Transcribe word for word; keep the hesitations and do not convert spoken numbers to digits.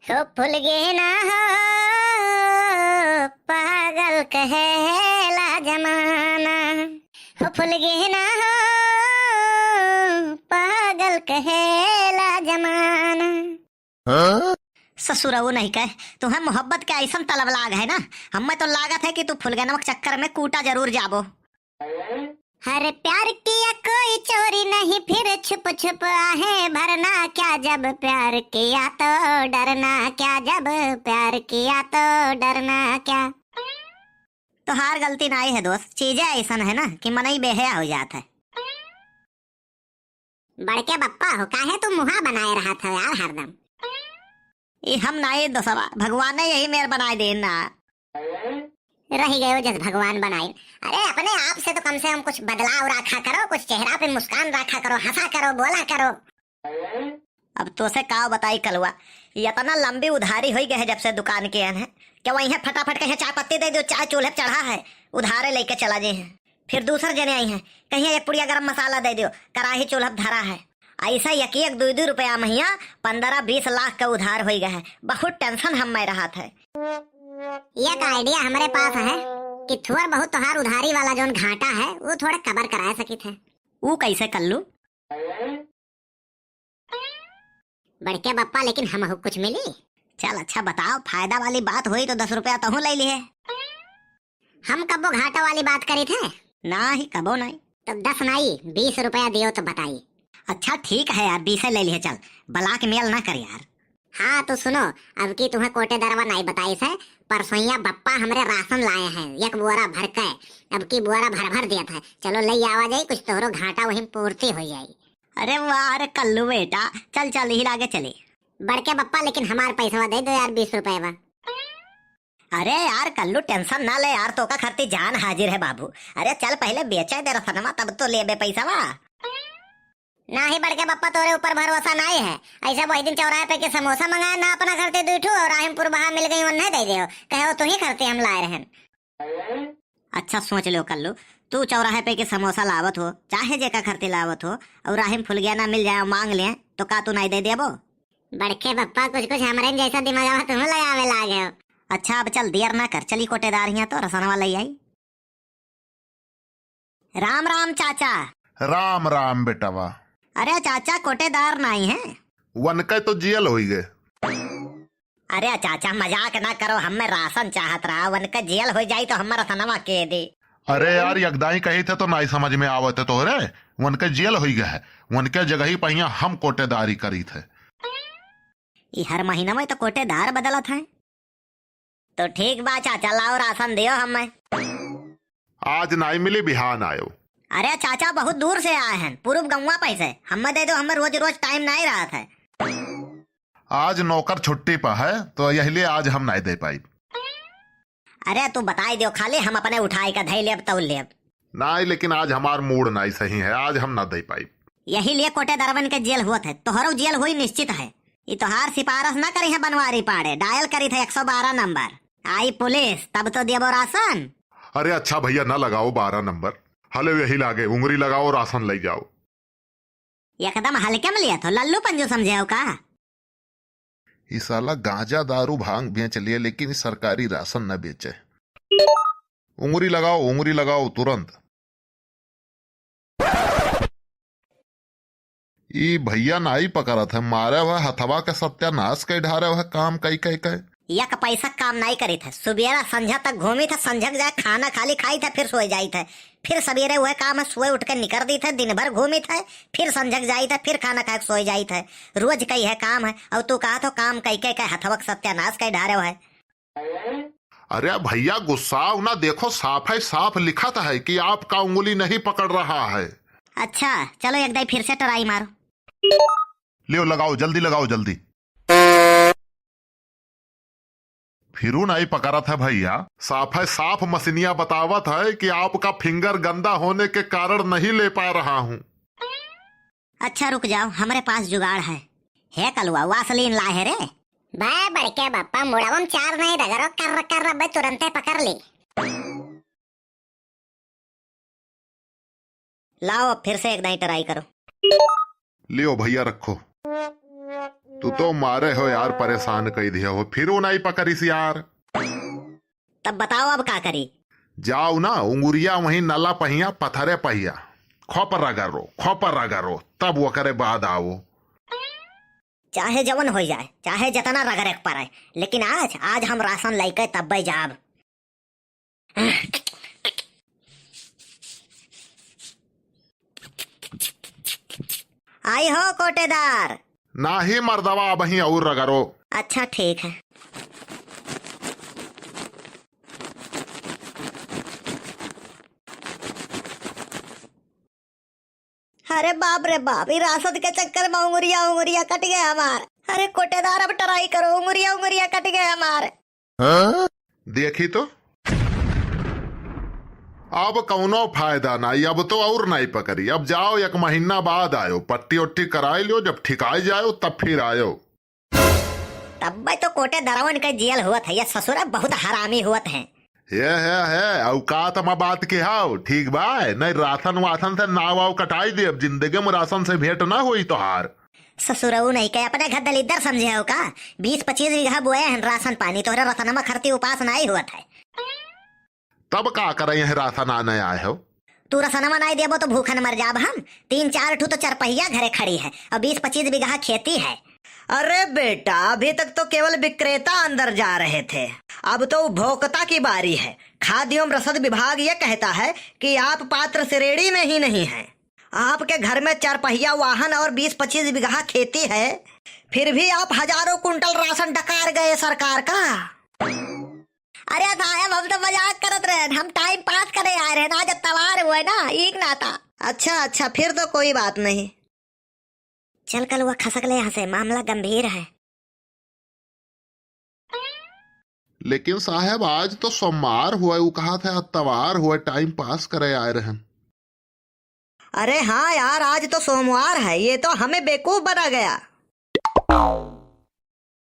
हो फुलगे ना हो, पागल कहेला जमाना। हो फुलगे ना हो, पागल कहेला जमाना। हाँ? ससुरऊ नहीं कहे, तुम्हें मोहब्बत के ऐसन तलब लाग है ना, हमें तो लागत है कि तू फुलगनवा के चक्कर में कूटा जरूर जाबो। हर प्यार किया कोई चोरी नहीं, फिर छुप छुप आहे भरना क्या, जब प्यार किया तो डरना क्या, जब प्यार किया तो डरना क्या। तोहार गलती नाई है दोस्त, चीजें ऐसन है ना कि मनई बेहया हो जात है। बड़के बप्पा हो, काहे तू मुहा बनाए रहत हो यार हरदम? ई हम नाई दोस्तवा, भगवान ने यही मेर बनाए देन ना। रही गयो जस भगवान बनाए। अरे अपने आप से तो कम से कम कुछ बदलाव रखा करो, कुछ चेहरा पे मुस्कान रखा करो, हंसा करो, बोला करो। अब तोसे का बताई कलुआ, ये इतना लंबी उधारी होई गए है जब से दुकान के आन है, क्या वहीं फटाफट कहीं चाय पत्ती दे दो, चाय चूल्हे पे चढ़ा है, उधारे लेके चला जे हैं। फिर दूसर जने आई हैं, कहीं एक पुड़िया गरम मसाला दे दियो, कराही चूल्हा पे धरा है। ऐसा एक एक दुई दुई रुपया महिया पन्द्रह बीस लाख का उधार होई गया है। बहुत टेंशन हम में रहत है। एक आइडिया हमरे पास है कि थोड़ बहुत तोहार उधारी वाला जौन घाटा है वो थोड़ा कवर कराए सकित है। ऊ कैसे कल्लू? बड़के बप्पा, लेकिन हमहू कुछ मिली? चल अच्छा बताओ, फायदा वाली बात होई तो दस रुपया तहूँ ले लिए। हम कबो घाटा वाली बात करी थे? ना ही, कबो नहीं। तो दस नहीं, बीस रुपया दियो तो बताई। अच्छा ठीक है यार, बीसे ले लिए चल, ब्लैकमेल ना कर यार। हाँ तो सुनो, अब की तुम्हें कोटेदारवा नहीं बताई से, परसोइया बप्पा हमरे राशन लाए हैं, एक बोरा भर के। अब की बोरा भर भर दिया था, चलो ले आवा जाई, कुछ तोहरो घाटा वहीं पूर्ति हो जाई। अरे वाह रे कल्लू बेटा, चल चल ही लागे चले। बड़के बप्पा, लेकिन हमार पैसवा दे दो यार, बीस रुपए बा। अरे यार कल्लू, टेंशन ना ले यार, तोका खरती जान हाजिर है बाबू। अरे चल पहले बेचे दे रसनवा, तब तो लेबे पैसवा। नाही बड़के बप्पा, तोरे ऊपर भरोसा नाही है। ऐसे वही दिन चौराहे पे के समोसा मंगाए ना अपना खरती दुई ठू और राहिमपुर बहा मिल गई, उन्हें दे दे। कहे वो तू ही खरती हम लाए रहन। अच्छा सोच लो कल्लू, तू चौराहे पे के समोसा लावत हो, चाहे जेका खरती लावत हो, और राहिम फुलगिया ना मिल जाए, मांग ले, तो का तू नहीं दे देबो? बड़के बप्पा, कुछ कुछ हमरे जैसा दिमागवा तुम लगावे लागे हो। अच्छा अब चल देर ना कर, चली कोटेदार हियां तो रसनवा ले आई। राम राम चाचा। राम राम बेटवा। अरे चाचा, कोटेदार नाई है। वनके तो जेल होई गए। अरे चाचा, मजाक ना करो, हमें राशन चाहत रहा, वनके जेल हो जाई तो हमर रसनवा के दे। अरे यार, यकदाई कही थे तो नाई समझ में आवत है तोहरे, वनके जेल होई गए है, वनके जगही पहिया हम कोटेदारी करी थे। ई हर महीना में तो कोटेदार बदलत है। तो ठीक बा चाचा, लाओ राशन दियो हमें। आज नाई मिली, बिहान आयो। अरे चाचा, बहुत दूर से आए हैं, पूरब गौवा पैसे, हमें दे दो, हमें रोज रोज टाइम नाई रहत है। आज नौकर छुट्टी पर है, तो यही लिए आज हम नाई दे पाई। अरे तू बताई दियो खाली, हम अपने उठाई का धई लेब तौल लेब। नाई, लेकिन आज हमार मूड नाई सही है, आज हम ना दे पाई। यही लिए कोटेदारवन के जेल हुआ थे, तोहरो जेल हुई निश्चित है। ई तोहार सिफारिश ना करी है बनवारी पाड़े, डायल करी थे एक सौ बारह नंबर। आई पुलिस तब तो देबो राशन। अरे अच्छा भैया, ना लगाओ बारह नंबर, हले यही लागे उंगरी लगाओ, राशन ले जाओ। एकदम हल्के में लिया थो, लल्लू पंजू समझे हो का? ई साला गांजा दारू भांग बेच लिए, लेकिन ई सरकारी राशन न बेचे। उंगरी लगाओ, उंगरी लगाओ तुरंत। ई भैया नाई पकड़त है, मारे हुए हथवा के सत्यानाश कर ढारे हुए काम कई कई कई। एक पैसा काम नाई करी थे, सुबेरा संझा तक घूमी थे, संझक जाए खाना खाली खाई थे, फिर सोए जाई थे, फिर सवेरे वह काम है, सोए उठ के निकर दी थे, दिन भर घूमी थे, फिर संझक जाई थे, फिर खाना खाए के सोए जाई थे। रोज कई है काम है, और तू कहा थो काम कई कई कई हथवा के सत्यानाश कर ढारे हुए। अरे भैया गुस्साओ ना, देखो साफ है, साफ लिखत है कि आपका उंगली नहीं पकड़ रहा है। अच्छा चलो एक दाई फिर से ट्राई मारो। लियो लगाओ, जल्दी लगाओ, जल्दी। फिरू नहीं पकड़त है भैया, साफ है साफ मशीनिया बतावत है कि आपका फिंगर गंदा होने के कारण नहीं ले पा रहा हूँ। अच्छा रुक जाओ, हमरे पास जुगाड़ है। हे कलुआ, वासलीन लाए है रे। बे बड़के बप्पा, मुड़वम चार नहीं रगड़ो, कर कर बे तुरंते पकड़ ली। लाओ अब फिर से एक दाई ट्राई करो। लियो भैया रखो। तू तो मारे हो यार, परेशान कई दिया हो, फिर वो नहीं पकड़िस यार। तब बताओ अब का करी? जाओ ना, उंगुरिया वहीं नला पहिया, पथरे पहिया, खोप रगरो, खोप रगरो, तब वो करे बाद आओ। चाहे जवन हो जाए, चाहे जितना रगरे के पड़े, लेकिन आज, आज हम राशन लेके तब्बे जाब। आई हो कोटेदार। नाही मर्दवा, अबहीं और रगरो। अच्छा, ठीक है। अरे बाप रे बाप, ई राशन के चक्कर में उंगुरिया उंगुरिया कट गए हमार। अरे कोटेदार, अब try करो, उंगुरिया उंगुरिया कट गए हमार। हाँ? देखी तो, अब कौनो फायदा नाई, अब तो और नाई पकड़ी। अब जाओ, एक महीना बाद आयो, पट्टी उट्टी कराई लियो, जब ठिकाई जायो तब फिर आयो। तब्बे तो कोटेदारवन के जियल हुवत है, ये ससुरा बहुत हरामी हुवत है। हे, हे, हे, औकात मा बात के हाव, ठीक बा? नहीं राशन वासन से नाव वाव कटाई देब, जिंदगी में राशन से भेंट ना होई तोहार। ससुरऊ नहीं के अपने घर दलिद्दर समझे हो का? बीस पच्चीस बीघा बोए हन राशन पानी, तोहरे रसनमा खरती उपास नाई हुवत है। तब का करे यह राशन आने आए हो? तू रसनमा नाई देबो तो भूखन मर जाब हम। तीन चार ठू तो चरपहिया घरे खड़ी है और बीस पच्चीस बीघा खेती है। अरे बेटा, अभी तक तो केवल विक्रेता अंदर जा रहे थे, अब तो उपभोक्ता की बारी है। खाद्य एवं रसद विभाग ये कहता है कि आप पात्र श्रेणी में ही नहीं हैं। आपके घर में चार पहिया वाहन और बीस पच्चीस बीघा खेती है, फिर भी आप हजारों कुंटल राशन डकार गए सरकार का। अरे साहब, हम तो मजाक करत रहे, हम time pass करे आए रहे ना, आज त्योहार हुआ है ना, एक नाता। अच्छा, अच्छा, फिर तो कोई बात नहीं। चल कलुआ, खसक ले यहाँ से, मामला गंभीर है। लेकिन साहब, आज तो सोमवार हुआ, वो कहा था त्योहार हुआ, time pass करे आए रहन। अरे हाँ यार, आज तो सोमवार है, ये तो हमें बेवकूफ बना गया।